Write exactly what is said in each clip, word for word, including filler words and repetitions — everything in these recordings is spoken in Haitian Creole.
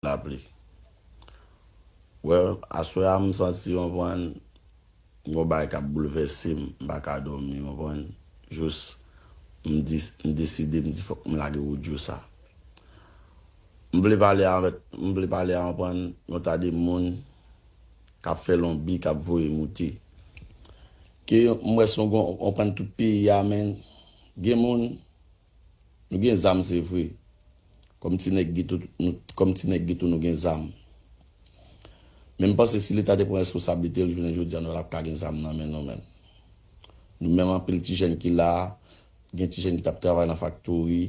lapli. Wè, aswè a m santi, w konprann, yon bagay k ap boulvèse m, m pa ka dòmi, w konprann. Jis, m dis-, m deside, m di fòk m lage odyo sa. M vle pale avèk, m vle pale a, w konprann, yon ta de moun k ap fè lonbi, k ap voye moute. Ke m wè se yon, w konprann, tout peyi a, men gen moun, nou gen zam, se vre. Kòm ti nèg geto, nou, kòm ti nèg geto, nou gen zam. Men m panse si Leta te pran responsablite l, jounen jodi a, nou pa t ap ka gen zam nan men nou, menm. Nou menm, anpil ti jèn ki la a, gen ti jèn ki t ap travay nan faktori,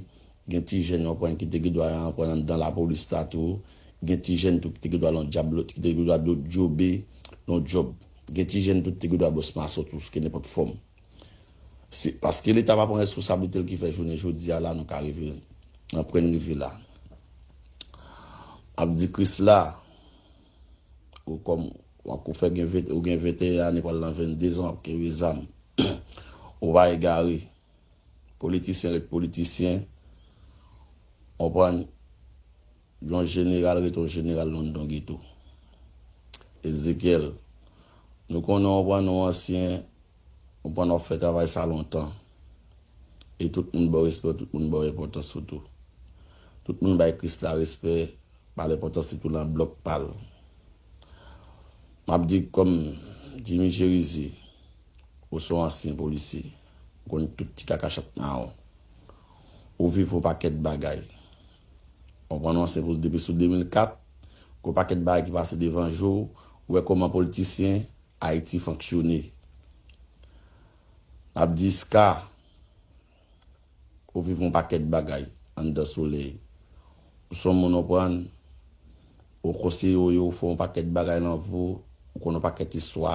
gen ti jèn, w konprann, ki te gen dwa, w konprann, anndan lapolis la tou, gen ti jèn tou ki te gen dwa lan djab, ki te gen dwa djobe, lan djòb. Gen ti jèn tou ki te gen dwa bòs mason tou, sou kenenpòt fòm. Se paske Leta pa pran responsablite l ki fè jounen jodi a la, nou ka rive nan pwen n rive la. M ap di Krisla, ou kòm, ou fè gen ven, ou gen venteyen ane, pral nan vennde zan, w ap kenbe zam. Ou pa egare. Politisyen ret politisyen. W konprann? Yon jeneral ret yon jeneral nan anndan geto. Ezekyèl, nou konnen w konprann, ou ansyen, ou konprann, w ap fè travay sa lontan. E tout moun ba w respè, tout moun ba w enpòtans ou tou. Tout moun bay Krisla respè, ba l enpòtans li tou lan blòk pa l. M ap di kòm Jimmy Chérizier, ou se yon ansyen polisye, ou konn tout ti kaka chat mawon. Ou viv yon pakèt bagay. Ou konprann, yon ansyen polisye depi sou de mil kat, gon pakèt bagay ki pase devan je w, ou wè kòman politisyen Ayiti fonksyone. M ap di Ska, ou viv yon pakèt bagay anndan solèy. Ou se yon moun, ou konprann, ou konseye w ye, ou fè yon pakèt bagay lan vi w, ou konn yon pakèt istwa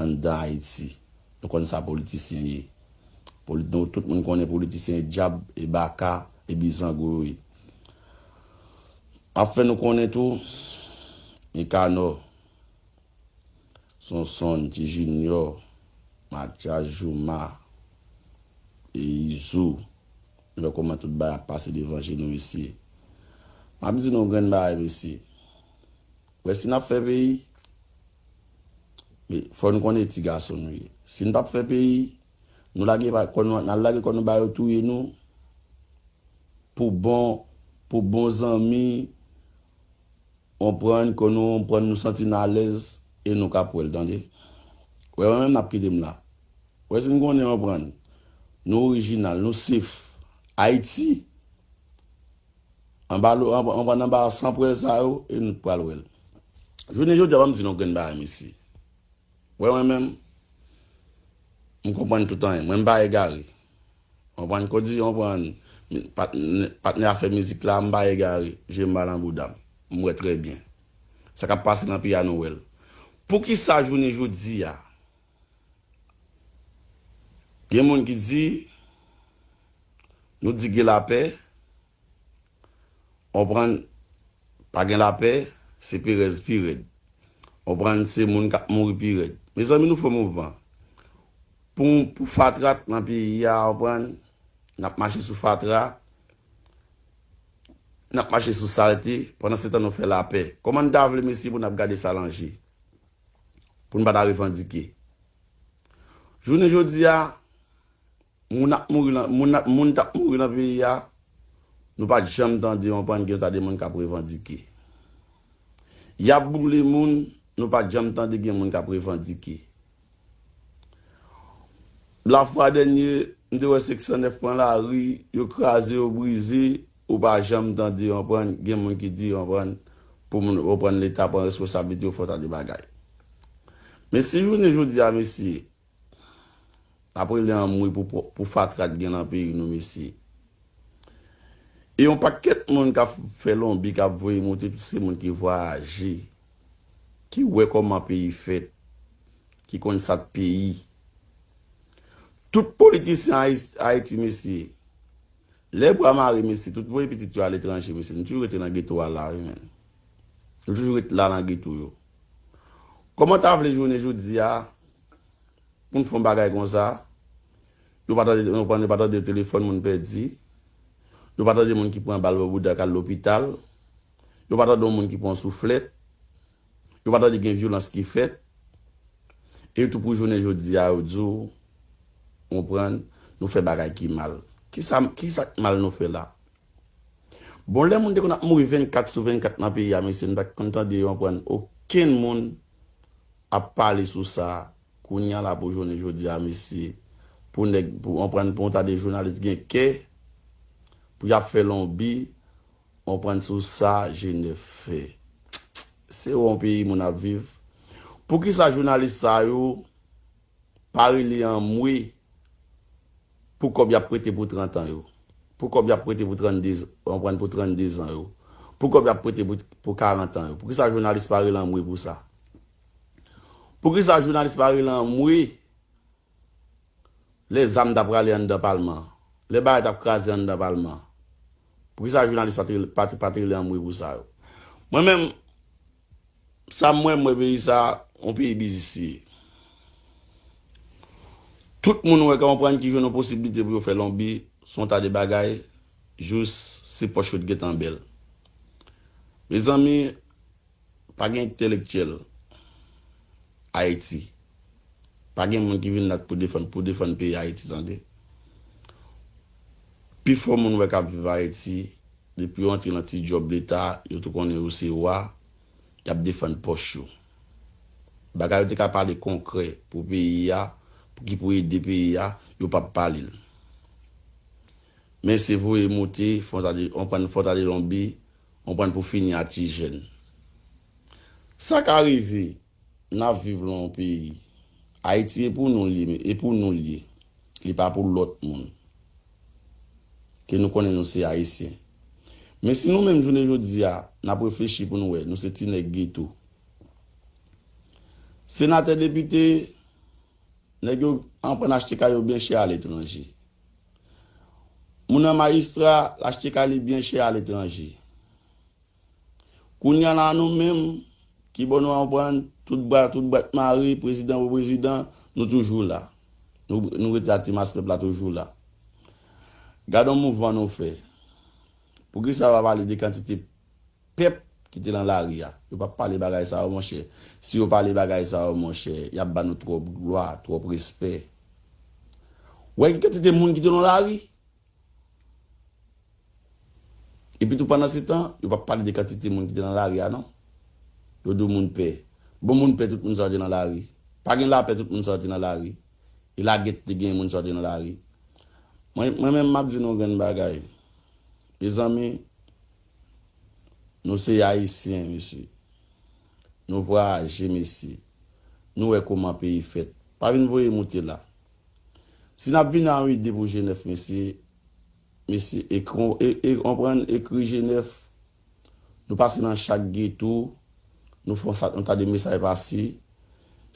anndan Ayiti. Nou konn sa politisyen ye. Poli-, nou tout moun konnen politisyen e dyab, e baka, e bizango yo ye. M ap fè nou konnen tou, Nikanò, Sonsonn, Ti Jinyò, Matyas, Jouma, e Izou, nou wè kòman tout bagay ap pase devan je nou, mesye. M ap di nou yon grenn bagay, mesye. Wè, si n ap fè peyi, men fò nou konnen ti gason nou ye. Si n p ap fè peyi, nou lage pa-, kò nou, n al lage kò nou ba yo touye nou pou bon, pou bon zanmi, w konprann, kò nou, w konprann, nou santi n alèz e nou ka pran l, tande. Wè, mwen menm n ap kite m la. Wè, si n konnen, w konprann, nou orijinal, nou sef. Ayiti, anba lo, anba, anba, anba san pwèl sa yo, e nou pral wè l. Jounen jodi a, ban m di nou yon grenn bagay, mesye. Wè, mwen menm, m konprann tout anyen. Mwen, m pa egare. Konprann, kòm di, konprann, patnè, patnè afè mizik la, m pa egare. Je m pa nan bouda m. M wè trè byen. Sa k ap pase nan peyi a, nou wè l. Poukisa jounen jodi a, gen moun ki di, nou di gen lapè, konprann, pa gen lapè, se perèz pi rèd. Konprann, se moun k ap mouri pi rèd. Mezanmi, nou fè mouvman. Pou, pou fatra t nan peyi a, konprann, n ap mache sou fatra, n ap mache sou salte, pandan se tan nou fè lapè. Kòman n ta vle, mesye, pou n ap gade sa lan je? Pou n pa ta revandike. Jounen jodi a, moun ap mouri lan, moun ap, moun t ap mouri lan peyi a, nou pa t janm tande, konprann, gen yon ta de moun k ap revandike. Y ap boule moun, nou pa t janm tande gen moun k ap revandike. Lafwa dènye, m te wè senk san nèf pran lari, yo kraze, yo brize, ou pa janm tande, konprann, gen moun ki di, konprann, pou moun, konprann, Leta pran responsablite yo, fè yon ta de bagay. Men si jounen jodi a, mesye, n ap rele anmwe pou, pou, pou fatra t gen lan peyi nou, mesye. E yon pakèt moun k ap fè lonbi, k ap voye moute, tout se moun ki vwayaje, ki wè kòman peyi fèt, ki konn sa k peyi. Tout politisyen Ayis-, Ayiti, mesye, lè bra mare, mesye, tout voye pitit yo aletranje, mesye, nou toujou rete nan geto a la, wi, menn. Nou toujou rete la nan geto yo. Kòman ta vle jounen jodi a, pou n fè yon bagay konsa, yo pa tande, yo pa, yo pa tande telefòn moun pèdi, yo pa tande moun ki pran bal bò bouda k al lopital, Yo pa tande yon moun ki pran yon souflèt. Yo pa tande gen vyolans ki fèt. E tou pou jounen jodi a, yo di w, konprann, nou fè bagay ki mal. Kisa, kisa k mal nou fè la? Bon, lè moun te konn ap mouri vennkat sou vennkat nan peyi a, mesye, nou pa t konn tande, konprann, okenn moun ap pale sou sa. Kounye a la pou jounen jodi a, mesye, pou nèg, pou, konprann, pou yon ta de jounalis gen kè, pou y ap fè lonbi, konprann, sou sa Jenèf fè. Se yon peyi moun ap viv. Poukisa jounalis sa yo pa rele anmwe pou kòb y ap prete pou trant an yo? Pou kòb y ap prete pou trannde, konprann, pou trannde zan yo? Pou kòb y ap prete pou, pou karant an yo? Poukisa jounalis pa rele anmwe pou sa? Poukisa jounalis pa rele anmwe lè zam t ap rale anndan palman an? Lè bagay t ap kraze anndan palman an? Poukisa jounalis pa te, pa, pa te rele anmwe pou sa yo? Mwen menm, sa m wè, m wè peyi sa, yon peyi biznis li ye. Tout moun wè ka konprann ki jwenn yon posiblite pou yo fè lonbi, se yon ta de bagay, jis se pòch yo t gentan bèl. Mezanmi, pa gen entèlektyèl Ayiti. Pa gen moun ki vin la pou defann, pou defann peyi Ayiti, tande. Pifò moun wè k ap viv Ayiti, depi yo antre nan ti djòb leta, yo tou konnen yo se wa, y ap defann pòch yo. Bagay yo te ka pale konkrè pou peyi a, pou ki pou ede peyi a, yo p ap pale l. Men se voye moute, fè yon ta de, konprann, fè yon ta de lonbi, konprann, pou fini ak ti jèn. Sa ka rive, n ap viv nan yon peyi. Ayiti e pou nou l ye, e pou nou l ye. Li pa pou lòt moun. Ke nou konnen nou se Ayisyen. Men si nou menm jounen jodi a, n ap reflechi pou nou wè, nou se ti nèg geto. Senatè, depite, nèg yo anprann achte kay yo byen chè aletranje. Moun nan majistra, l achte kay li byen chè aletranje. Kounye a la, nou menm, ki bò nou anprann, tout bra, tout bwat mare, prezidan pou prezidan, nou toujou la. Nou, nou rete ak ti mas pèp la toujou la. Gade yon mouvman nou fè. Poukisa yo pa pale de kantite pèp ki te nan lari a? Yo p ap pale bagay sa yo, monchè. Si yo pale bagay sa yo, monchè, y ap ba nou twòp glwa, twòp respè. Ou wè ki kantite moun ki te nan lari? Epi tou, pandan se tan, yo p ap pale de kantite moun ki te nan lari a, non. Yo di w moun pè. Bon, moun pè, tout moun sa yo te nan lari. Pa gen lapè, tout moun sa yo te nan lari. E lagè te gen, moun sa yo te nan lari. Mwen, mwen menm, m ap di nou yon grenn bagay. Mezanmi, nou se Ayisyen, mesye. Nou vwayaje, mesye. Nou wè kòman peyi fèt. Pa vin voye moute la. Si n ap vini a yon ide pou Jenèf, mesye, mesye, e, e, e, konprann, ekri Jenèf, nou pase nan chak geto, nou fè yon sa, yon ta de mesaj pase.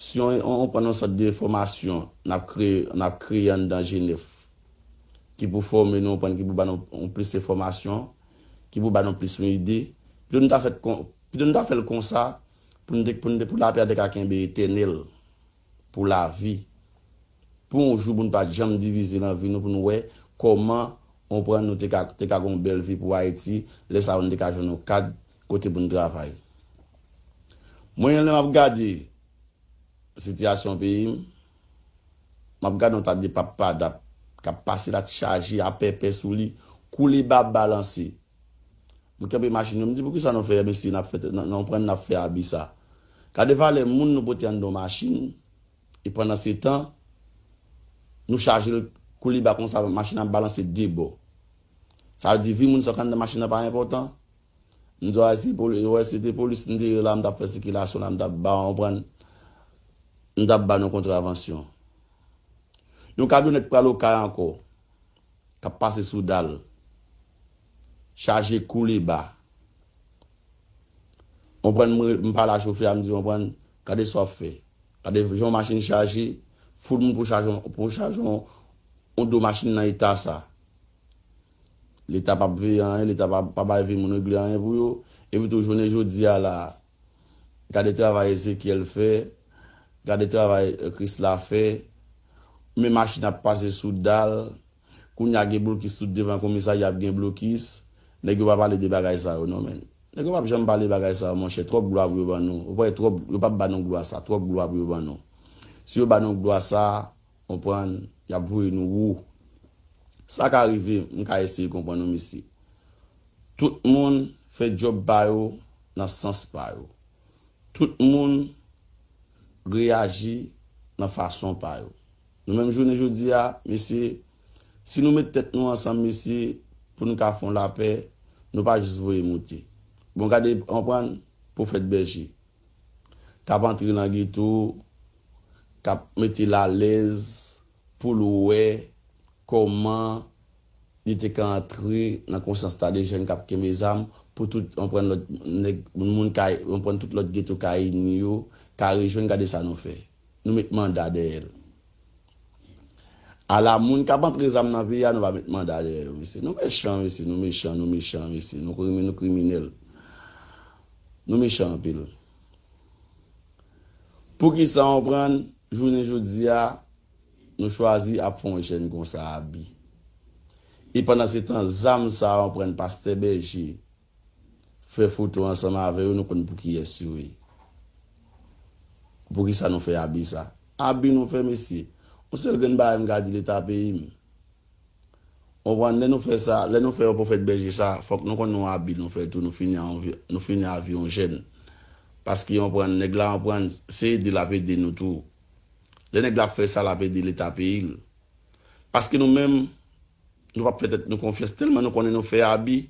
Si yon, yon, yon pran yon sòt de enfòmasyon, n ap kreye, n ap kreye anndan Jenèf, ki pou fòme nou, konprann, ki pou ba nou yon plis enfòmasyon, ki pou ba nou plis yon ide. Pito nou ta fè kon, pito nou ta fè l konsa, pou nou te, pou nou te, pou lapè a te ka kenbe etènèl, pou lavi. Pou yon jou, pou nou pa janm divize nan vi nou, pou nou wè kòman, konprann, nou te ka, te ka gen yon bèl vi pou Ayiti, lè sa a, nou te ka jwenn yon kad kote pou nou travay. Mwen, lè m ap gade sitiyasyon peyi m, m ap gade yon ta de pap padap k ap pase la, chaje a pèpè sou li, koule ba balanse. M kanpe machin yo, m di, "Poukisa nou fè, mesye, n ap fè, n, n, nou pran, n ap fè abi sa?" Gade valè moun nou pote anndan machin, e pandan se tan, nou chaje l koule ba konsa, machin ap balanse de bò. Sa vle di, vi moun sa k anndan machin nan pa enpòtan? M di, "A, si poli-, wè, si te polis m te ye la, m t ap fè sikilasyon la, m t ap ba, konprann, m t ap ba nou kontravansyon." Yon kamyonèt pral Okay ankò, k ap pase sou dal, chaje koule ba. Konprann, mwen, m pale a chofè a, m di, "Konprann, gade sa w ap fè. Gade jan yon machin chaje, fout moun pou chaje, pou chaje yon, yon do machin nan eta sa." Leta p ap veye anyen, Leta pa, pa bay vi moun regle anyen pou yo. Epi tou, jounen jodi a la, gade travay Ezekyèl fè, gade travay, eh, Krisla fè. Men machin ap pase sou dal. Kounye a gen blokis tout devan komisarya ap gen blokis. Nèg yo pa pale de bagay sa yo non, men. Nèg yo p ap janm pale bagay sa yo, monchè. Twòp glwa pou yo ban nou. Ou wè, twòp, yo p ap ba nou glwa sa. Twòp glwa pou yo ban nou. Si yo ba nou glwa sa, konprann, y ap voye nou wou. Sa ka rive, m ka eseye konprann nou, mesye. Tout moun fè djòb pa yo nan sans pa yo. Tout moun reyaji nan fason pa yo. Nou menm jounen jodi a, mesye, si nou met tèt nou ansanm, mesye, pou nou ka fè yon lapè, nou pa jis voye moute. Bon, gade, konprann, Pwofèt Bèje k ap antre nan geto, k ap mete l alèz pou l wè kòman li te ka antre nan konsyans ta de jèn k ap kenbe zam pou tout, konprann, lòt nèg, moun ka, konprann, tout lòt geto Kayini yo ka rejwenn. Gade sa nou fè. Nou met manda dèyè l. Ala moun k ap antre zam nan peyi a, nou pa met manda dèyè yo, mesye. Nou mechan, mesye, nou mechan, nou mechan, mesye. Nou krimi-, nou kriminèl. Nou mechan anpil. Poukisa, konprann, jounen jodi a, nou chwazi ap fè yon jèn konsa abi? E pandan se tan, zam sa, konprann, pastè Bèje fè foto ansanm avè yo, nou konn pou kiyès yo ye. Poukisa nou fè abi sa? Abi nou fè, mesye. Yon sèl grenn bagay m ka di Leta peyi m. Konprann, lè nou fè sa, lè nou fè yon Pwofèt Bèje sa, fòk nou konn yon abi nou fè tou, nou fini anvi, nou fini avi yon jèn. Paske, konprann, nèg la, konprann, se ede l ap ede nou tou. Lè nèg la ap fè sa, l ap ede Leta peyi l. Paske nou menm, nou p ap fè tèt nou konfyans tèlman nou konnen nou fè abi.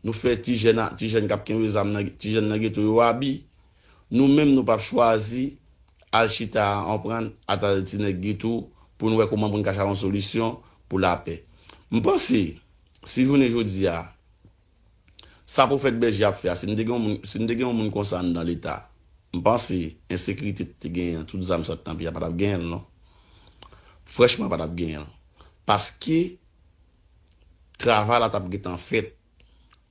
Nou fè ti jèn a, ti jèn k ap kenbe zam nan, ti jèn nan geto yo abi. Nou menm, nou p ap chwazi al chita, konprann, atake ti nèg geto pou nou wè kòman pou n ka chwazi yon solisyon pou lapè. M panse, si jounen jodi a, sa Pwofèt Bèje ap fè a, si n te gen yon moun, si n te gen yon moun konsa anndan Leta, m panse ensekirite te genyen an, tout zam sot nan peyi a, pa t ap genyen l, non. Franchman, pa t ap genyen l. Paske travay la t ap gentan fèt.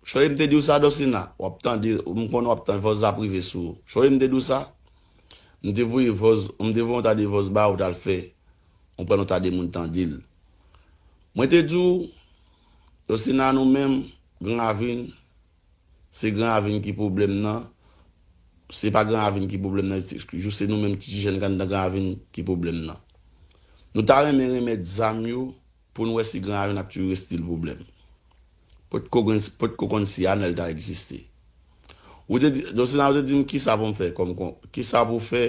Chòye m te di w sa, Dòsina, w ap tande, m konnen w ap tande vòz la ap rive sou ou. Chòye m te di w sa, m te voye vòz, m te voye yon ta de vòz ba ou t al fè, ou pran yon ta de moun tande l. Mwen te di w, Dòsina, nou menm, Gran Ravin, se Gran Ravin ki pwoblèm nan, se pa Gran Ravin ki pwoblèm nan, se, se nou menm ti jèn k anndan Gran Ravin ki pwoblèm nan. Nou ta renmen remèt zam yo, pou n wè si Gran Ravin ap toujou reste l pwoblèm. Potko gen, potko konn si Anèl ta egziste. Ou te di, Dòsina, ou te di m kisa pou m fè kòm kon-, kisa pou fè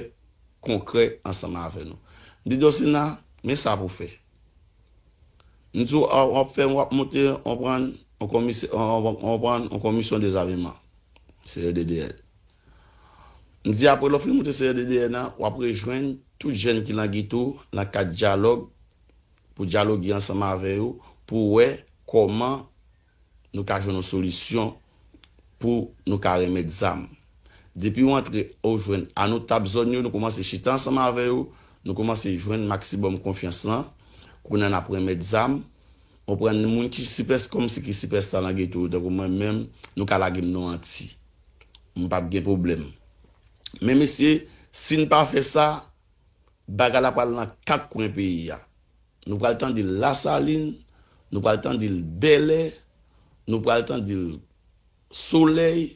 konkrè ansanm avè nou. M di Dòsina, men sa pou fè. M di w, w ap fè, w ap monte, w ap pran yon komise-, w ap pran yon komisyon dezameman, C R D D N. M di apre lè w fin monte C R D D N nan, w ap rejwenn tout jèn ki nan geto nan kad dyalòg pou dyaloge ansanm avè yo, pou wè kòman nou ka jwenn yon solisyon pou nou ka remèt zam. Depi w antre, ou jwenn anotab zòn yo, nou kòmanse chita ansanm avè yo, nou kòmanse jwenn maksimòm konfyans lan, kounye a n ap remèt zam, ou pran moun ki sipès-, kòmsi ki sipèsta nan geto yo, tankou mwen menm, nou ka lage m nan yon ti. M p ap gen pwoblèm. Men mesye, si n pa fè sa, bagay la pral nan kat kwen peyi a. Nou pral tande l Lasalin, nou pral tande l Bèlè, nou pral tande l Solèy,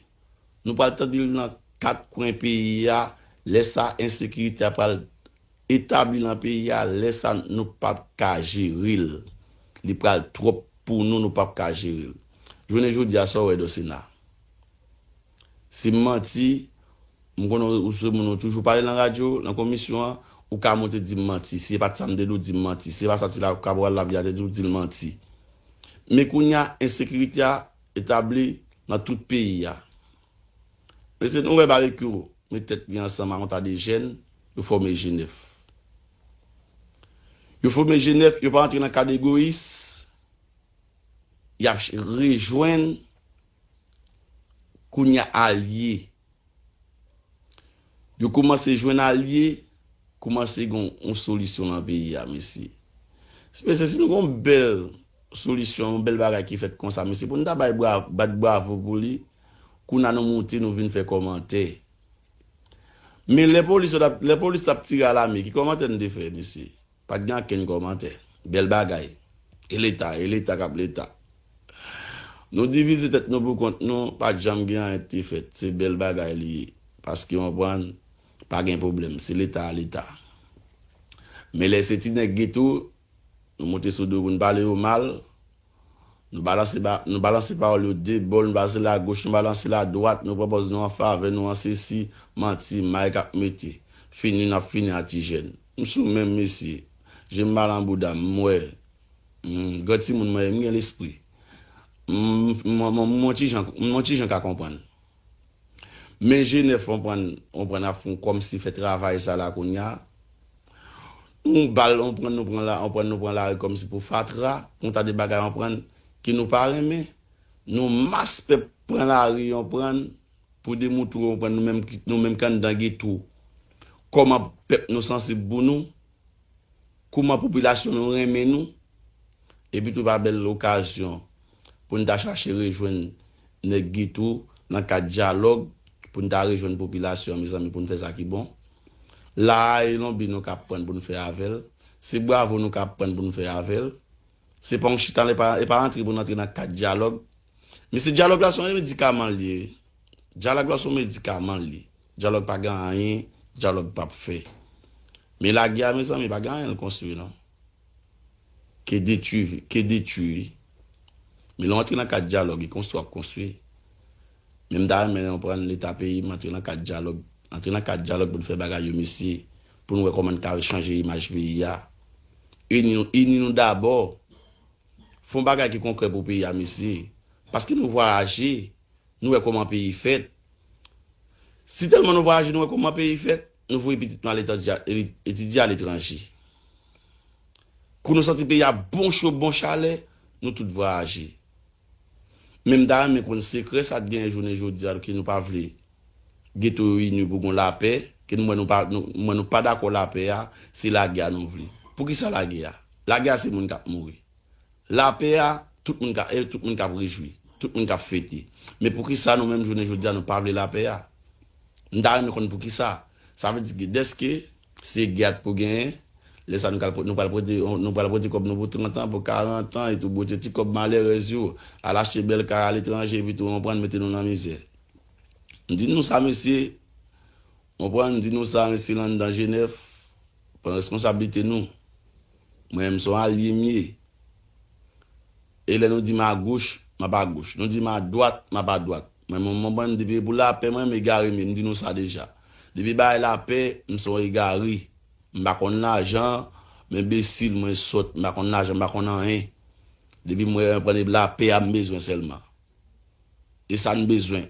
nou pral tande l nan kat kwen peyi a. Lè sa, ensekirite a pral etabli nan peyi a, lè sa, nou p ap ka jere l. Li pral twòp pou nou, nou p ap ka jere l. Jounen jodi a, sa w wè, Dòsina? Si m manti, m konnen ou se moun ou toujou pale nan radyo, nan komisyon an, ou ka monte di m manti. Si se pa t sa m te di w, di m manti. Si se pa sa ti la Kabral Lavya te di w, di l manti. Men kounye a, ensekirite a etabli nan tout peyi a. Mesye, nou wè Babekyou met tèt li ansanm ak yon ta de jèn, yo fòme G nèf. Yo fòme G nèf, yo pa antre nan kad egoyis, y ap ch-, rejwenn kounye a alye. Yo kòmanse jwenn alye, kòmanse gen yon solisyon nan peyi a, mesye. Mesye, si nou gen yon bèl solisyon, yon bèl bagay ki fèt konsa, mesye, pou nou ta bay bra-, bat bravo pou li, kounye a nou moute, nou vin fè kòmantè. Men lè polis yo t ap, lè polis t ap tire a lame, ki kòmantè nou te fè, mesye? Pa t gen okenn kòmantè. Bèl bagay. E Leta, e Leta k ap Leta. Nou divize tèt nou pou kont nou, pa t janm gen anyen ki te fèt. Se bèl bagay li ye. Paske, w konprann, pa gen pwoblèm. Se Leta a Leta. Men lè se ti nèg geto, nou monte sou do pou n pale yo mal, nou balanse, ba, nou balanse pawòl yo de bò, nou balanse l agoch, nou balanse l adwat, nou pran pòz nou an favè, nou an sesi, manti, may k ap mete. Fini, n ap fini a ti jèn. M sou men m, mesye. Je m mal an bouda m, m wè. M, gran timoun mwen ye, m gen lespri. M, m, m, m, m yon ti jan, m yon ti jan ka konprann. Men G nèf, w konprann, w konprann, ap fè kòmsi fè travay sa la kounye a. Nou bal, w konprann, nou pran la, w konprann, nou pran lari kòmsi pou fatra, pou yon ta de bagay, w konprann, ke nou pa renmen. Nou mas pèp pran lari, w konprann, pou demoutre, w konprann, nou menm, ki- nou menm k anndan geto. Kòman pèp nou sansib pou nou? Kòman popilasyon nou renmen nou? Epi tou pa bèl okazyon pou n ta chache rejwenn nèg geto nan kad dyalòg, pou n ta rejwenn popilasyon an, mezanmi, pou n fè sa ki bon. La a, e lonbi nou k ap prann pou n fè avè l. Se bravo nou k ap prann pou n fè avè l. Se pa yon chita, e pa, e pa antre pou n antre nan kad dyalòg. Men se dyalòg la, se yon medikaman l ye. Dyalòg la, se yon medikaman l ye. Dyalòg pa gen anyen, dyalòg p ap fè. Men lagè a, mezanmi, pa gen anyen l konstwi, non. Ke detwi, ke detwi. Men lè w antre nan kad dyalòg, e konstwi w ap konstwi. Men m ta renmen w pran Leta peyi m, antre nan kad dyalòg, antre nan kad dyalòg pou n fè bagay yo, mesye, pou n wè kòman n ka chanje imaj peyi a. Ini, ini nou dabò. Fè yon bagay ki konkrè pou peyi a, mesye. Paske nou vwayaje, nou wè kòman peyi fèt. Si tèlman nou vwayaje, nou wè kòman peyi fèt, nou voye pitit nou al etidye, etidye aletranje. Kou nou santi peyi a bon cho, bon chalè, nou tout vwayaje. Men m ta renmen konn sekrè sa t genyen jounen jodi a ke nou pa vle geto yo ini pou gon lapè, ke nou wè nou pa, nou, m wè nou pa dakò lapè a, se lagè a nou vle. Poukisa lagè a? Lagè a se moun k ap mouri. Lapè a, tout moun ka, e tout moun k ap rejwi, tout moun k ap fete. Men poukisa nou menm jounen jodi a nou pa vle lapè a? M ta renmen konn poukisa. Sa vle di ke dèske se gè a t pou genyen, lè sa nou pral, nou pral pote, nou pral pote kòb nou pou trant an, pou karant an, e tou pote ti kòb malerèz yo, al achte bèl kay aletranje, epi tou w konprann mete nou nan mizè. M di nou sa, mesye, w konprann, m di nou sa, mesye, l anndan G nèf, pran responsablite nou. Mwen, m se yon alye m ye. E lè nou di m agoch, m ap agoch. Nou di m adwat, m ap adwat. Mwen, mwen, mwen, mwen, depi pou lapè, mwen, m egare m ye. M di nou sa deja. Depi bay lapè, m se yon egare. M pa konn lajan, m enbesil, mwen sòt. M pa konn lajan, m pa konn anyen. Depi m wè, mwen pran lapè a m bezwen sèlman. E sa n bezwen.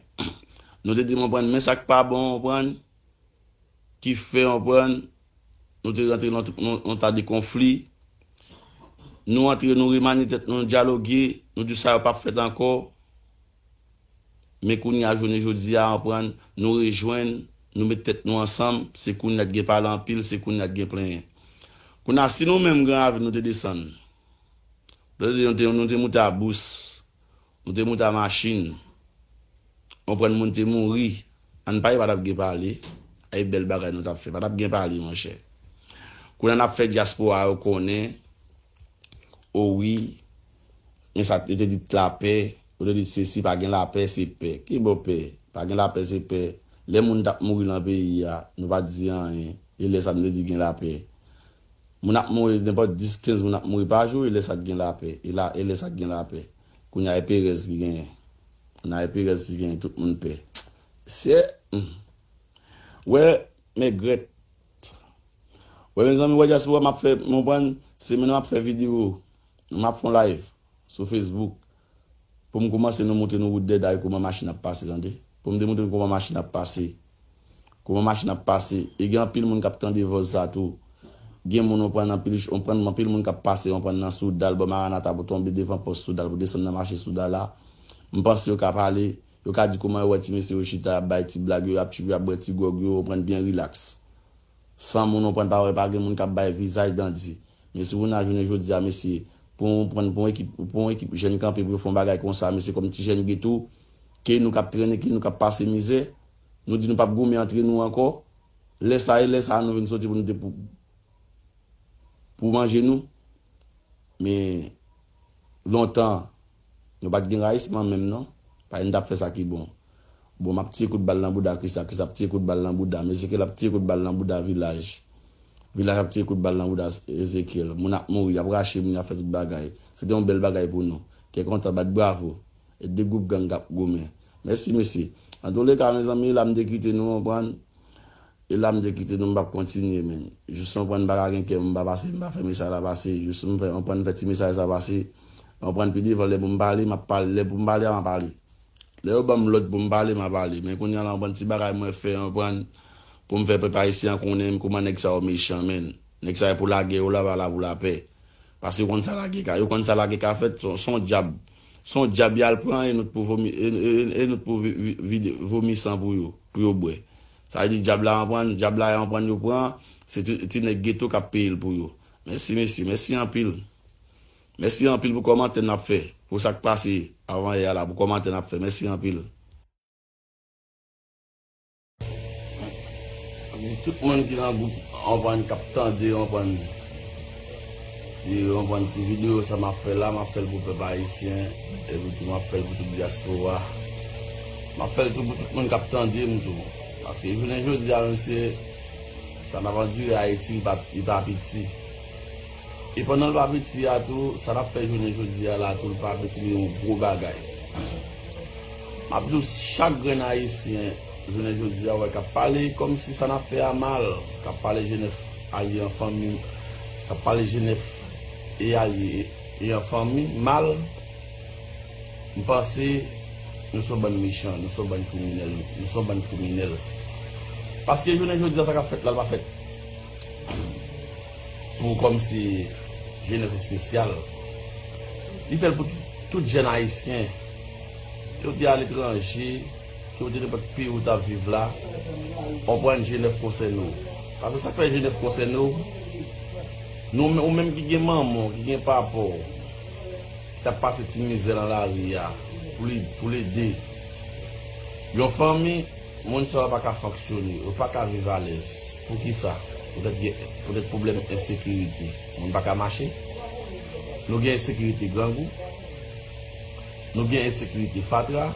Nou te di m, konprann, men sa k pa bon, konprann, ki fè, konprann, nou te rantre nan, nan, nan ta de konfli. Nou antre, nou remanye tèt nou, nou dyaloge, nou di sa yo p ap fèt ankò. Men kounye a, jounen jodi a, konprann, nou rejwenn, nou met tèt nou ansanm, se kounye a t gen pale anpil, se kounye a t gen plenyen. Kounye a, si nou menm Gran Ravin nou te desann, nou te, nou te, nou te moute a bous, nou te moute a machin, konprann, moun te mouri, ann pale pa t ap gen pale, ay bèl bagay nou t ap fè, pa t ap gen pale, monchè. Kounye a n ap fè dyaspora yo konnen, o wi, men sa yo te di lapè, yo te di sesi, pa gen lapè, se pè. Ki bò pè? Pa gen lapè, se pè. Lè moun t ap mouri nan peyi a, nou pa t di anyen, e lè sa nou te di gen lapè. Moun ap mouri, nenpòt dis, kenz moun ap mouri pa jou, e lè sa t gen lapè. E la, e lè sa t gen lapè. Kounye a, e perèz ki genyen. Kounye a, e perèz ki genyen, tout moun pè. Se, hmm. Wè, mègrèt. Wè, mezanmi, wè, dyaspora, m ap fè, m konprann, se men m ap fè videyo, m ap fè yon live sou Facebook. Pou m kòmanse nou montre nou wout Dèday kòman machin ap pase, tande. Pou m demontre nou kòman machin ap pase. Kòman machin ap pase. E gen anpil moun k ap tande vòz sa tou. Gen moun, w konprann, anpil, w konprann, anpil moun k ap pase, w konprann, nan Soudal, bò Maranata, pou tonbe devan pòs Soudal, pou desann nan mache Soudal la. M panse yo ka pale, yo ka di kòman yo wè ti mesye yo chita, y ap bay ti blag yo, y ap tchoupi, y ap bwè ti gwòg yo, w konprann, byen rilaks. San moun, w konprann, pa wè, pa gen moun k ap bay vizaj dandi. Men si w nan jounen jodi a, mesye, pou w pran, pou yon ekip, pou yon ekip jèn kanpe pou yo fè yon bagay konsa, mesye, kòm ti jèn geto, ke nou k ap trennen, ke nou k ap pase mizè, nou di nou p ap goumen antre nou ankò. Lè sa e lè sa nou vin soti pou nou te pou, pou manje nou. Men lontan, Nou pa t gen rayisman menm non. Paske n t ap fè sa ki bon. Bon, m ap tire kout bal nan bouda Krista, Krista ap tire kout bal nan bouda m, Ezekyèl ap tire kout bal nan bouda Vilaj. Vilaj ap tire kout bal nan bouda Ezekyèl. Moun ap mouri, y ap rache moun, y ap fè tout bagay. Se te yon bèl bagay pou nou. Kè kontan, bat bravo. E de gwoup gang k ap goumen. Mèsi, mesye. Antouleka, mezanmi, la m te kite nou, konprann. E la m te kite nou, m p ap kontinye, men. Jis konprann, m pa ka gen kè, m pa pase, m pa fè mesaj la pase. Jis m fè, konprann, fè ti mesaj sa pase. Konprann, pi devan, lè pou m pale, m ap pale. Lè pou m pale a, m a pale. Lè yo ban m lòd pou m pale, m a pale. Men kounye a la, yon bann ti bagay mwen fè, yon bann pou m fè pèp ayisyen an konnen kòman nèg sa yo mechan, men. Nèg sa yo pou lagè, yo la pa la pou lapè. Paske yo konn sa lagè ka, yo konn sa lagè ka fèt, se yon, se yon dyab. Se yon dyab y al pran, e nou t pou vomi, e, e, e, e nou t pou vi-, vi-, vide, vomi san pou yo, pou yo bwè. Sa vle di dyab la anprann, dyab la anprann yo pran, se ti, ti nèg geto k ap peye l pou yo. Mèsi, mesye, mèsi anpil. Mèsi anpil pou kòmantè n ap fè, pou sa k pase avan yè a la, pou kòmantè n ap fè. Mèsi anpil. Di tout moun ki nan gwoup, konprann, k ap tande, konprann, ti, konprann, ti videyo sa m ap fè la, m ap fè l pou pèp ayisyen, epi tou m ap fè l pou tout dyaspora. M ap fè l tou pou tout moun k ap tande m tou. Paske jounen jodi a, mesye, sa n ap andire Ayiti, li pa, li pa piti. E pandan l pa piti a tou, sa n ap fè jounen jodi a la tou, li pa piti, li yon gwo bagay. M ap di w, chak grenn ayisyen, jounen jodi a, wè, k ap pale kòmsi sa n ap fè a mal, k ap pale G nèf alye an fanmi, k ap pale G nèf e alye e an fanmi mal, m panse nou se yon bann mechan, nou se yon bann kriminèl, nou se yon bann kriminèl. Paske jounen jodi a, sa k ap fèt la, l pa fèt pou kòmsi G nèf espesyal. Li fè l pou tout, tout jèn ayisyen, ke w te aletranje, ke w te nenpòt peyi w t ap viv la, konprann G nèf konsène w. Paske sa k fè G nèf konsène w, nou, ou menm ki gen manman w, ki gen papa w, ki t ap pase ti mizè nan lari a, pou li, pou l ede yon fanmi, moun sa yo pa ka fonksyone, yo pa ka viv alèz. Poukisa? Poutèt gen, poutèt pwoblèm ensekirite. Moun pa ka mache. Nou gen ensekirite grangou. Nou gen ensekirite fatra.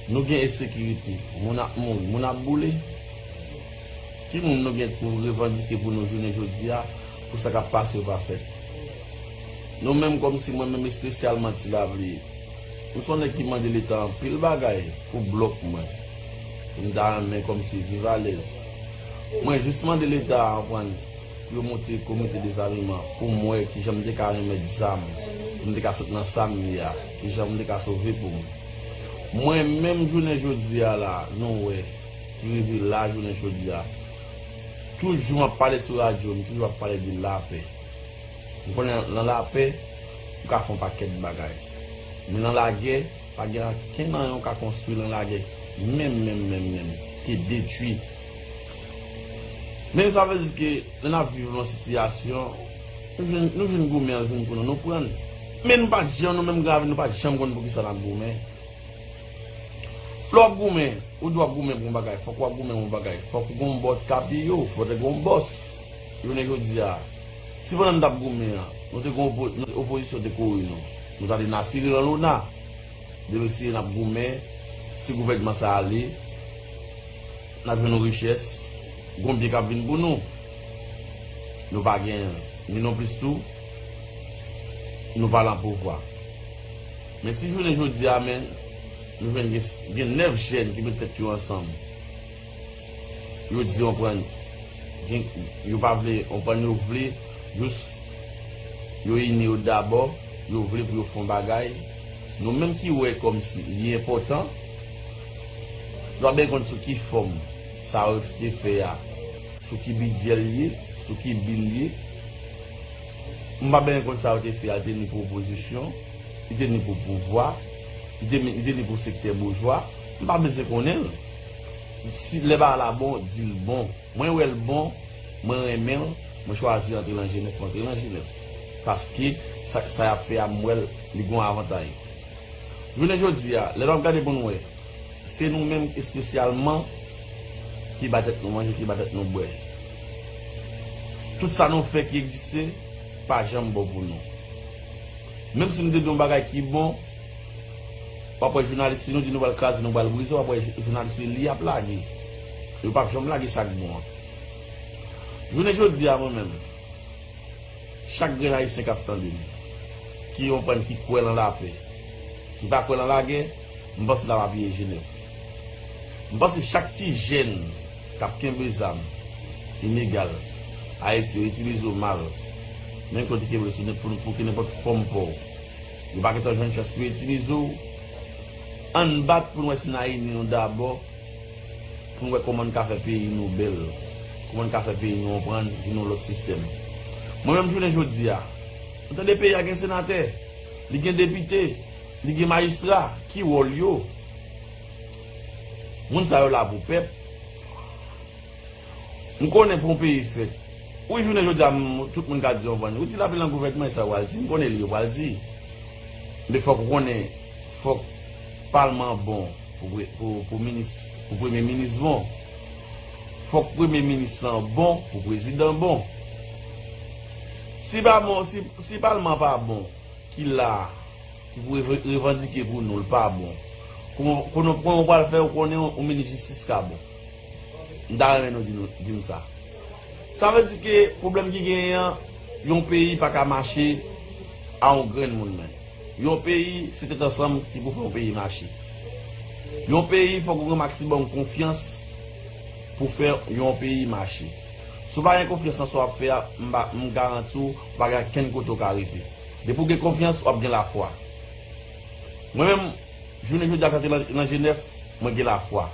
Nou gen ensekirite. Moun ap mouri, moun ap boule. Ki moun nou gen pou revandike pou nou jounen jodi a, pou sa k ap pase yo pa fèt? Nou menm, kòmsi mwen menm espesyalman Ti Lapli, m se yon nèg ki mande Leta anpil bagay pou blòk mwen, pou m ta renmen kòmsi viv alèz. Mwen jis mande Leta a, konprann, pou yo monte komite dezameman, pou m wè kijan m te ka remèt zam, pou m te ka sot nan sa m ye a, kijan m te ka sove pou m. Mwen menm jounen jodi a la, nou wè, ki rive la jounen jodi a. Toujou m ap pale sou radyo, m toujou ap pale de lapè. M konnen nan lapè, ou ka fè yon pakèt bagay. Men nan lagè, pa gen ankenn anyen ou ka konstwi nan lagè. Menm, menm, menm, menm. Te detwi. Men sa vle di ke lè n ap viv yon sitiyasyon, nou jwenn, nou jwenn goumen an vin pou nou, nou pran l. Men nou pa t janm, nou menm gravin, nou pa t janm konn poukisa n ap goumen. Lè w ap goumen, ou di w ap goumen pou yon bagay, fòk w ap goumen pou yon bagay. Fòk ou gon bò k ap piye w, fòk te gon bòs. Jounen jodi a, si pandan n t ap goumen an, nou te gon opo-, nou, opozisyon te kore nou, nou ta di n a siri lan lona. Depi si n ap goumen, si gouvènman sa ale, n ap jwenn yon richès, gon byen k ap vin pou nou. Nou pa gen, ni non plis tou, nou pa lan pouvwa. Men si jounen jodi a, men, nou jwenn gen, gen nèf jèn ki met tèt yo ansanm. Yo di, konprann, gen, yo pa vle, konprann, yo vle, jis, yo ini yo dabò, yo vle pou yo fè yon bagay. Nou menm ki wè kòmsi li enpòtan, nou pa byen konn sou ki fòm sa yo te fè a, sou ki bidjè l ye, sou ki bi l ye. M pa byen konn sa yo te fè a, li te ni pou opozisyon, li te ni pou pouvwa, li te, li te ni pou sektè boujwa. M pa bezwen konnen l. Si lè bagay la bon, di l bon. Mwen wè l bon, mwen renmen l, mwen chwazi antre lan G nèf, mwen antre lan G nèf. Paske sa, sa y ap fè a, m wè l, li gon avantay. Jounen jodi a, lè n ap gade pou n wè, se nou menm espesyalman ki ba tèt nou manje, ki ba tèt nou bwè. Tout sa nou fè ki egziste, pa janm bon pou nou. Menm si nou te di yon bagay ki bon, w ap wè jounalis, si nou di nou pral kraze, nou pral brize, w ap wè jounalis li ap lage. Yo p ap janm lage sa k bon an. Jounen jodi a, mwen menm, chak grenn Ayisyen k ap tande m, ki konprann, ki kwè nan lapè, ki pa kwè nan lagè, m panse l ap apiye Jenèf. M panse chak ti jèn k ap kenbe zam ilegal Ayiti, yo itilize w mal, menm ke w te kenbe l sou nenpòt, pou, pou ki nenpòt fòm pa w, yo pa gentan jwenn chans pou yo itilize w. Ann bat pou n wè si n a ini nou dabò, pou n wè kòman n ka fè peyi nou bèl, kòman n ka fè peyi nou konprann, vin yon lòt sistèm. Mwen menm, jounen jodi a, nou tande peyi a gen senatè, li gen depite, li gen majistra, ki wòl yo? Moun sa yo la pou pèp. M konnen pou yon peyi fèt. Wi, jounen jodi a, m, tout moun ka di yon bann. Ou di l ape nan gouvènman, e sa yo pral di. M konnen li yo pral di. Men fòk ou konnen, fòk palman bon pou, pre- pou, pou minis, pou premye minis bon. Fòk premye minis lan bon pou prezidan bon. Si pa bon, si, si palman pa bon, ki la, ki pou reve- revandike pou nou, l pa bon. Kòman, kòman, kòman w pral fè ou konnen yon, yon minis jistis ka bon? M ta renmen nou di, nou di m sa. Sa vle di ke pwoblèm ki genyen an, yon peyi pa ka mache a yon grenn moun men. Yon peyi, se tèt ansanm ki pou fè yon peyi mache. Yon peyi, fòk ou gen maksimòm konfyans pou fè yon peyi mache. Si w pa gen konfyans nan sa w ap fè a, m pa- m garanti w, ou pa gen kenn kote w ka rive. Depi w gen konfyans, w ap gen lafwa. Mwen menm, jounen jodi a, k antre nan, nan Jenèf, mwen gen lafwa.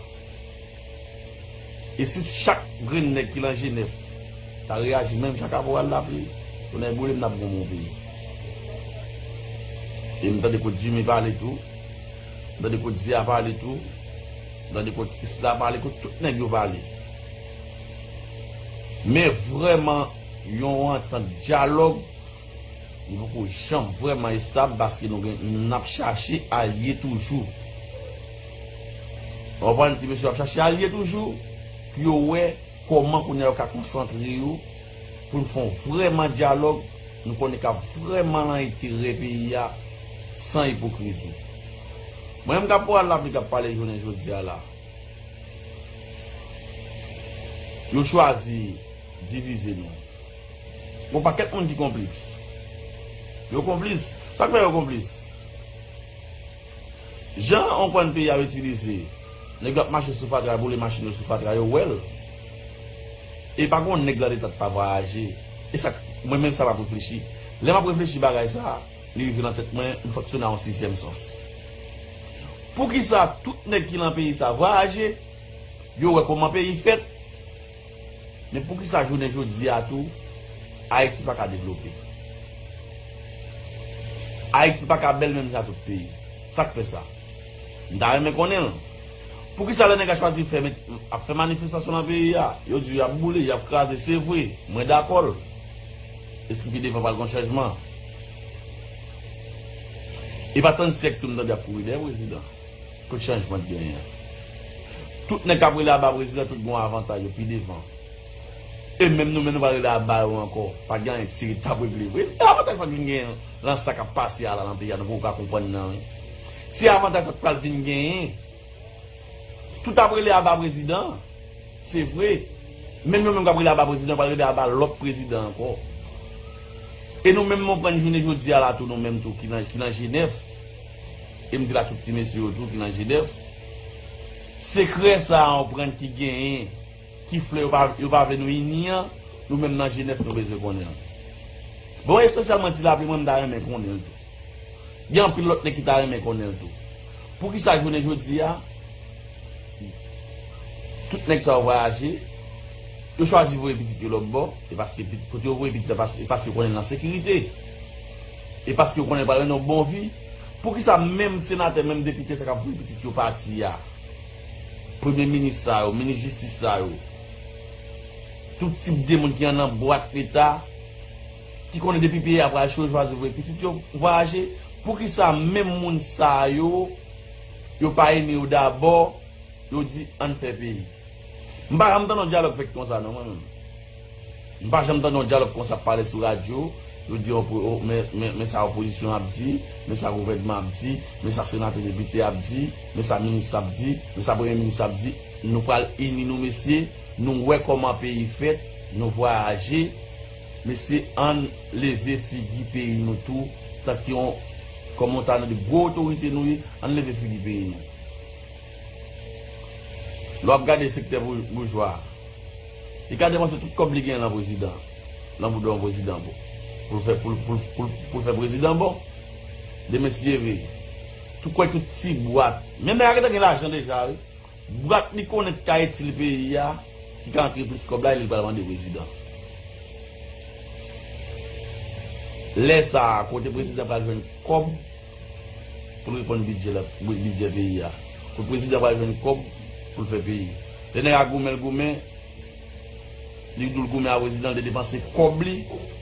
E si chak grenn nèg ki nan Jenèf ta reyaji menm jan Kaporal Lapli, tonnè boule m, n ap gon bon peyi. E m tande kot Jimmy pale tou, m tande kot Zia pale tou, m tande kot Isla pale, kot tout nèg yo pale. Men vrèman, yon antant dyalòg, li poko janm vrèman estab paske nou gen, n ap chache alye toujou. Ou konprann, ti mesye ap chache alye toujou pou yo wè kòman kounye a yo ka konsantre yo pou n fè yon vrèman dyalòg, nou konnen k ap vrèman nan enterè peyi a, san ipokrizi. Mwen menm, Kaporal Lapli k ap pale jounen jodi a la, yo chwazi divize nou. Gon pakèt moun ki konplis. Yo konplis. Sa k fè yo konplis? Jan yon kòn peyi a itilize, nèg yo ap mache sou fatra, boule machin yo sou fatra, yo wè l. E pa gon nèg nan leta k pa vwayaje. E sa k- mwen menm sa m ap reflechi. Lè m ap reflechi bagay sa, li rive nan tèt mwen, m fonksyone a yon sizyèm sans. Poukisa tout nèg ki nan peyi sa vwayaje, yo wè kòman peyi fèt, men poukisa jounen jodi a tou, Ayiti pa ka devlope? Ayiti pa ka bèl menm jan tout peyi. Sa k fè sa? M ta renmen konnen l. Poukisa lè nèg la chwazi fè, met- ap fè manifestasyon nan peyi a, yo di y ap boule, y ap kraze, se vre, mwen dakò l. Èske pi devan pral gon chanjman? E pa trannsenk tou m tande y ap kouri dèyè prezidan. Kot chanjman t genyen an? Tout nèg k ap rele aba prezidan, tout gon avantaj yo pi devan. E menm nou menm nou pral rele aba yo ankò. Pa gen anyen ki serye t ap regle vre. E avantaj sa k vin genyen lan sa k ap pase a la nan peyi a, nou poko ka konprann nan, wi. Se avantaj sa k pral vin genyen. Tout ap rele aba prezidan, se vre. Menm yo menm k ap rele aba prezidan, pral rele aba lòt prezidan ankò. E nou menm, mwen pran jounen jodi a la tou, nou menm tou ki nan, ki nan Jenèf. E m di l a tout ti mesye yo tou ki nan Jenèf. Sekrè sa a, ou konprann, ki genyen, ki fè yo pa, yo pa vle nou ini an, nou menm nan Jenèf, nou bezwen konnen l. Bon, espesyalman Ti Lapli, mwen, m ta renmen konnen l tou. Gen anpil lòt nèg ki ta renmen konnen l tou. Poukisa jounen jodi a, tout nèg sa yo vwayaje, yo chwazi voye pitit yo lòt bò, e paske pit- kote yo voye pitit la, pas- e paske yo konnen l nan sekirite. E paske yo konnen l pral mennen yon bon vi. Poukisa menm senatè, menm depite sa k ap voye pitit yo pati a, premye minis sa yo, minis jistis sa yo, tout tip de moun ki annan bwat leta, ki konnen depi peyi a pral cho, yo chwazi voye pitit yo vwayaje? Poukisa menm moun sa yo, yo pa ini yo dabò, yo di ann fè peyi? M pa janm tande yon dyalòg fèt konsa non, mwen menm. M pa janm tande yon dyalòg konsa ap pale sou radyo, Yo di, opo- o- men, men, men sa opozisyon ap di, men sa gouvènman ap di, men sa senatè depite ap di, men sa minis ap di, men sa premye minis ap di. Nou pral ini nou, mesye, nou wè kòman peyi fèt, nou vwayaje. Mesye, ann leve figi peyi nou tou, tanke yon, kòm yon ta nou de gwo otorite nou ye, ann leve figi peyi nou. Lè w ap gade sektè bou- boujwa a, li ka depanse tout kòb li genyen nan prezidan, nan bouda yon prezidan bon, pou l fè, pou l- pou l- pou l- pou l fè prezidan bon. Demen si Dye vle, tou kwè tout ti bwat, menm nèg la gentan gen lajan deja wi. Bwat li konnen ki ka itil peyi a, ki ka antre plis kòb la, e li pral mande prezidan. Lè sa a, kote prezidan pral jwenn kòb pou l reponn bidjè la, bidjè peyi a? Kote prezidan pral jwenn kòb pou l fè peyi? Lè nèg la goumen, l goumen, li di w l goumen a prezidan, l te depanse kòb li,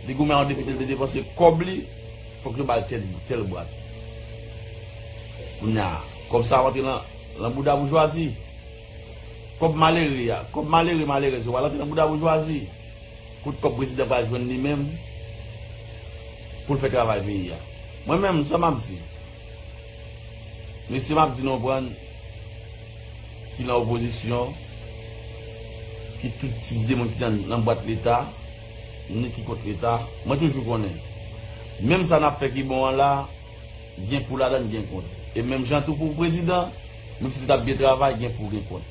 li goumen a yon depite, l te depanse kòb li, fòk yo ba l tèl, tèl bwat. Kounye a, kòb sa a rantre nan, nan bouda boujwazi. Kòb malere a, kòb malere, malerèz yo pral rantre nan bouda boujwazi. Kote kòb prezidan pral jwenn li menm pou l fè travay peyi a? Mwen menm, sa m ap di, mesye, m ap di nou konprann, ki nan opozisyon, ki tout tip de moun ki nan, nan bwat Leta, ni ki kont Leta, mwen toujou konnen, menm sa n ap fè ki bon an la, gen pou ladann, gen kont. E menm jan tou pou prezidan, menm si li t ap byen travay, gen pou, gen kont.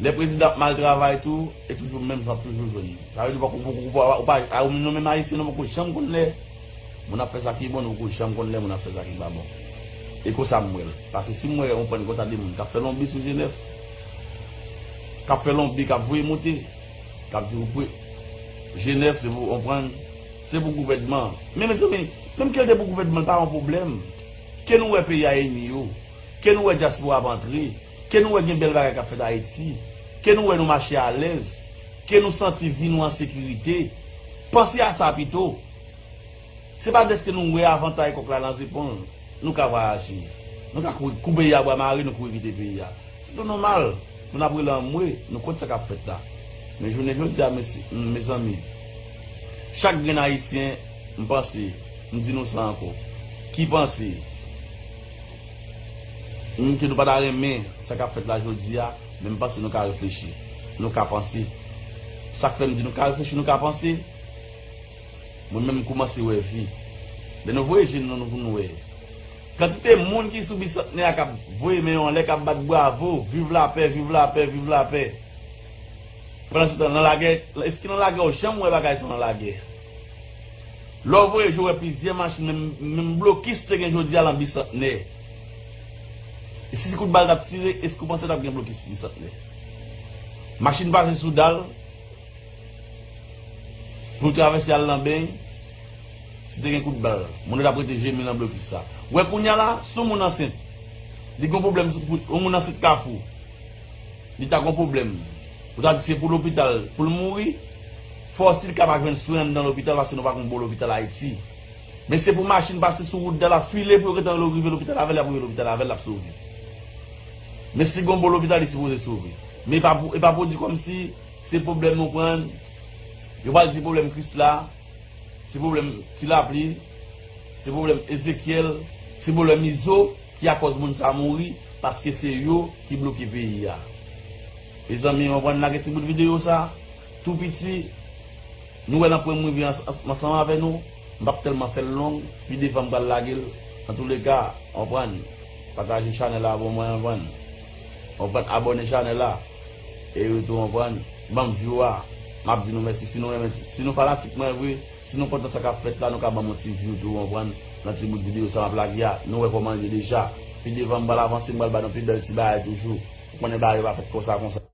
Lè prezidan ap mal travay tou, e toujou menm jan w ap toujou jwenn li. Sa vle di, ou pa, ou, ou, ou, ou pa, a, nou menm Ayisyen, nou poko janm konn lè moun ap fè sa ki bon, nou poko janm konn lè moun ap fè sa ki pa bon. E konsa m wè l. Paske si m wè yon prann konta de moun k ap fè lonbi sou G nèf, k ap fè lonbi, k ap voye moute, k ap di ou pre-, G nèf, se pou, konprann, se pou gouvènman. Men, mezanmi, menm ke l te pou gouvènman, l pa yon pwoblèm. Ke nou wè peyi a ini yo. Ke nou wè dyaspora ap antre. Ke nou wè gen bèl bagay k ap fèt Ayiti. Ke nou wè nou mache alèz. Ke nou santi vi nou an sekirite. Panse a sa pito. Se pa dèske nou wè avantay kòk la nan zepòl, nou ka vwayaje. Nou ka kouri, koube a bwa mare, nou kouri kite peyi a. Se tou nòmal, moun ap rele anmwe, nou konn sa k ap fèt la. Men jounen jodi a, mesi-, mezanmi, chak grenn Ayisyen, m panse, m di nou sa ankò, ki panse, m, ke nou pa ta renmen sa k ap fèt la jodi a, men m panse nou ka reflechi. Nou ka panse. Sa k fè m di nou ka reflechi, nou ka panse, mwen menm, m koumanse wè vi. Lè nou voye je nou nan nou pou nou wè kantite moun ki sou Bisantnè a k ap voye men yo anlè, k ap bat bravo, viv lapè, viv lapè, viv lapè. Pandansetan, nan lagè, èske nan lagè ou janm wè bagay sa nan lagè? Lè w voye je w wè plizyè machin, menm, menm blokis te gen jodi a nan Bisantnè. E si se kout bal t ap tire, èske w panse t ap gen blokis Bisantnè? Machin pase sou dal, pou l travèse al nan beny, si te gen kout bal, moun yo t ap rete jemi nan blokis sa. Wè kounye a la, si yon moun ansent, li gen pwoblèm, sou- pou- yon moun ansent Kafou, li ta gen pwoblèm, ou ta di se pou lopital, pou l mouri, fò si l ka pa jwenn swen anndan lopital, paske nou pa gen bon lopital Ayiti. Men se pou machin pase sou wout dal ap file pou yo gentan rive lopital avè l, y ap rive lopital avè l, l ap sove. Men si gen bon lopital, li sipoze sove. Men e pa pou, e pa pwodui kòmsi se pwoblèm nou pran. Yo pral di pwoblèm Krisla, se pwoblèm Ti Lapli, se pwoblèm Ezekyèl, se pwoblèm Izo ki akòz moun sa mouri, paske se yo ki bloke peyi a. Mezanmi, w konprann, lage ti bout videyo sa, tou piti, nou wè nan pwen m rive ans- ans- ansanm avè nou, m p ap tèlman fè l long, pi devan m pral lage l. Antouleka, w konprann, pataje chanèl la pou mwen, w konprann. W konprann, abòne chanèl la. E wi tou, w konprann, ban m view a. M ap di nou mèsi si nou renmen, si nou fanatik mwen vre, si nou kontan sa k ap fèt la, nou ka ban m yon ti view tou, w konprann, nan ti bout videyo sa m ap lage a. Nou wè kòman l ye deja. Pi devan m pral avanse, m pral ba nou pi bèl ti bagay toujou. Ou konnen bagay yo pa fèt konsa, konsa.